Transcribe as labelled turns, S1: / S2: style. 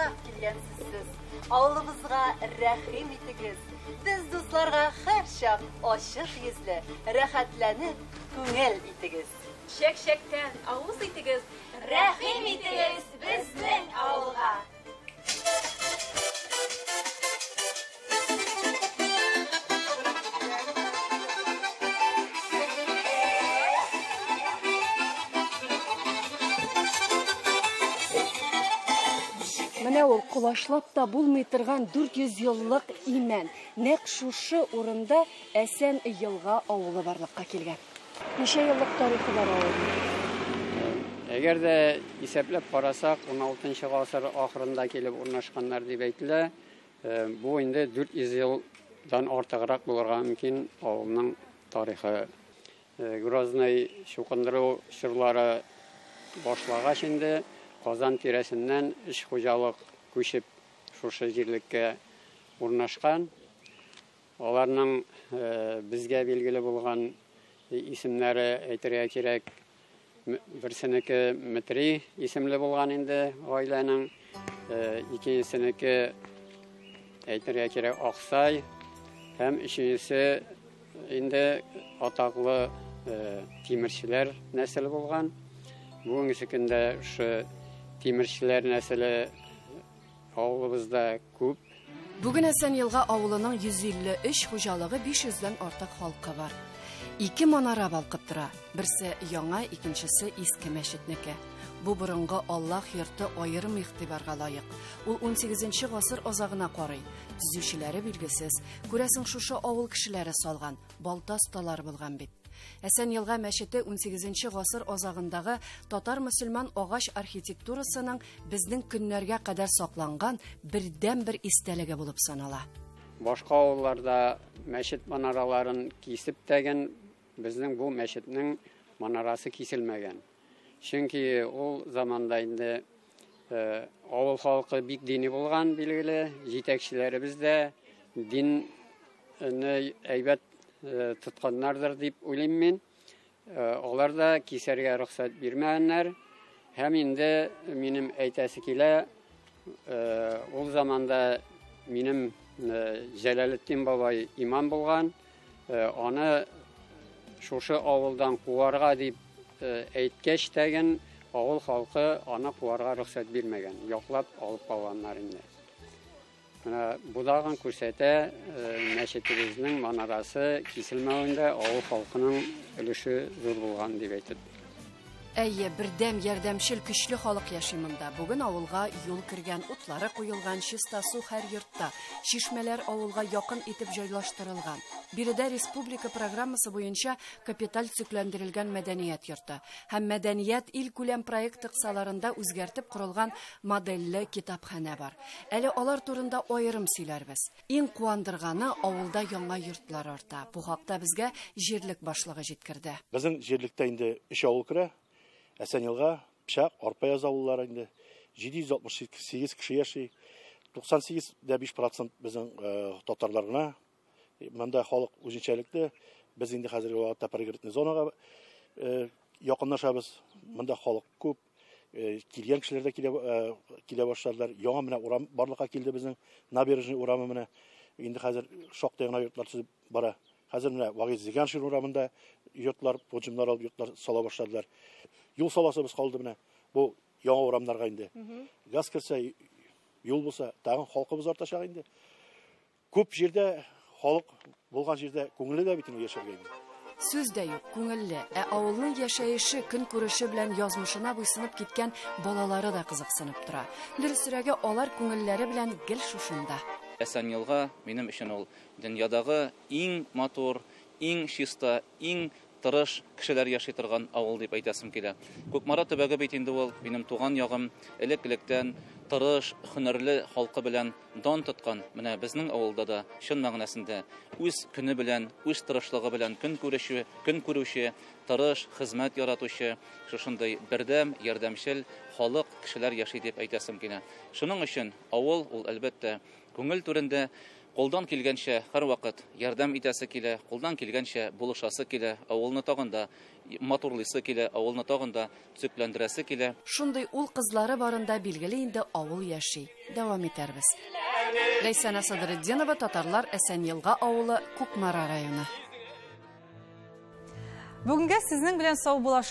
S1: Кунак килгәнсез сез. Авылыбызга рәхим итегез. Без дусларга һәрчак ачык йөзле, рәхәтләнеп күңел итегез.
S2: Чәк-чәктән авыз итегез,
S1: рәхим итегез безнең авылга.
S3: Менә ул колачлап та булмый торган 400 еллык имән. Нәкъ шушы урында Әсән Елга авылы барлыкка килгән. Ничә еллык тарихы бар авылның?
S4: Әгәр дә исәпләп карасак, 16 гасыр ахырында килеп урнашканнар дип әйтелә. Бу инде 400 елдан артыграк булырга мөмкин авылның тарихы. Грозный чукындыру чорлары башлагач инде Казан тирәсеннән өч хуҗалык күчеп шушы җирлеккә урнашкан. Аларның безгә билгеле булган исемнәре әйтергә кирәк, берсенеке Митри исемле булган инде гаиләнең, икенчесенеке әйтергә кирәк Аксай һәм өченчесе инде атаклы тимерчеләр нәселе булган. Бүгенге көндә шушы тимерчеләр нәселе авылыбызда күп.
S3: Бүген Әсән Елга авылының 153 хуҗалыгы 500 дән артык халкы бар. Ике манара балкып тора. Берсе яңа, икенчесе иске мәчетнеке. Бу борынгы Аллаһ йорты аерым игътибарга лаек. Ул 18 гасыр азагына карый. Төзүчеләре билгесез. Күрәсең, шушы авыл кешеләре салган, балта осталары булган бит. Әсән Елга мәчете 18 гасыр азагындагы татар-мөселман агач архитектурасының безнең көннәргә кадәр сакланган бердәнбер истәлеге булып санала.
S4: Башка авылларда мәчет манараларын кисеп тәген, безнең бу мәчетнең манарасы киселмәгән. Чөнки ул заманда инде авыл халкы бик дини булган, билгеле, җитәкчеләребез дә динне әйбәт тотканнардыр дип уйлыйм мин. Алар да кисәргә рөхсәт бирмәгәннәр. Һәм инде минем әйтәсе килә, ул заманда минем Җәләлетдин бабай имам булган, аны шушы авылдан куарга дип әйткәч тәген авыл халкы аны куарга рөхсәт бирмәгән, яклап алып калганнар инде. Менә бу дагын күрсәтә, мәчетебезнең манарасы киселмәвендә авыл халкының өлеше зур булган дип әйтеп.
S3: Әйе, бердәм, ярдәмчел, көчле халык яши монда. Бүген авылга юл кергән, утлары куелган, чиста су һәр йортта, чишмәләр авылга якын итеп җайлаштырылган. Биредә республика программасы буенча капиталь төзекләндерелгән мәдәният йорты һәм мәдәният илкүләм проекты кысаларында үзгәртеп корылган модельле китапханә бар. Әле алар турында аерым сөйләрбез. Иң куандырганы, авылда яңа йортлар арта. Бу хакта безгә җирлек башлыгы җиткерде.
S5: Безнең җирлектә инде өч авыл керә. Әсән Елга, Пычак, Арпаяз авыллары инде 768 кеше яши. 98,5% безнең татарлар гына. Монда халык үзенчәлекле. Без инде хәзерге вакытта пригородный зонага якынлашабыз. Монда халык күп. Килгән кешеләр дә килә башладылар. Яңа менә урам барлыкка килде безнең. Набережный урамы менә. Инде хәзер шактый гына йортлар төзеп бара. Хәзер менә Вагиз Зиганшин урамында йортлар, поджимнар алып йортлар сала башладылар. Юл саласыбыз калды менә. Бу яңа урамнарга инде. Газ керсә, юл булса, тагын халкыбыз артачак инде. Күп җирдә халык булган җирдә күңелле дә бит инде яшәргә инде.
S3: Сүз дә юк, күңелле. Ә авылның яшәеше, көн күреше белән язмышына буйсынып киткән балалары да кызыксынып тора. Дөресрәге, алар күңелләре белән гел шушында.
S6: Әсән Елга минем өчен ул дөньядагы иң матур, иң чиста, иң тырыш кешеләр яши торган авыл дип әйтәсем килә. Кукмара төбәге бит инде ул минем туган ягым, элек-электән тырыш, һөнәрле халкы белән дан тоткан. Менә безнең авылда да чын мәгънәсендә үз көне белән, үз тырышлыгы белән көн күрүче, көн күрүче, тырыш, хезмәт яратучы, шушындый бердәм, ярдәмчел халык, кешеләр яши дип әйтәсем килә. Шуның өчен авыл ул әлбәттә күңел түрендә. Кулдан килгәнчә һәрвакыт ярдәм итәсе килә, кулдан килгәнчә булышасы килә, авылны тагын да матурлыйсы килә, авылны тагын да төзекләндерәсе килә.
S3: Шундый ул кызлары барында билгеле инде авыл яши. Дәвам итәрбез. Ләйсәнә Садретдинова, Татарлар, Әсән-Елга авылы, Кукмара районы.
S7: Бүгенгә сезнең белән сау булаш.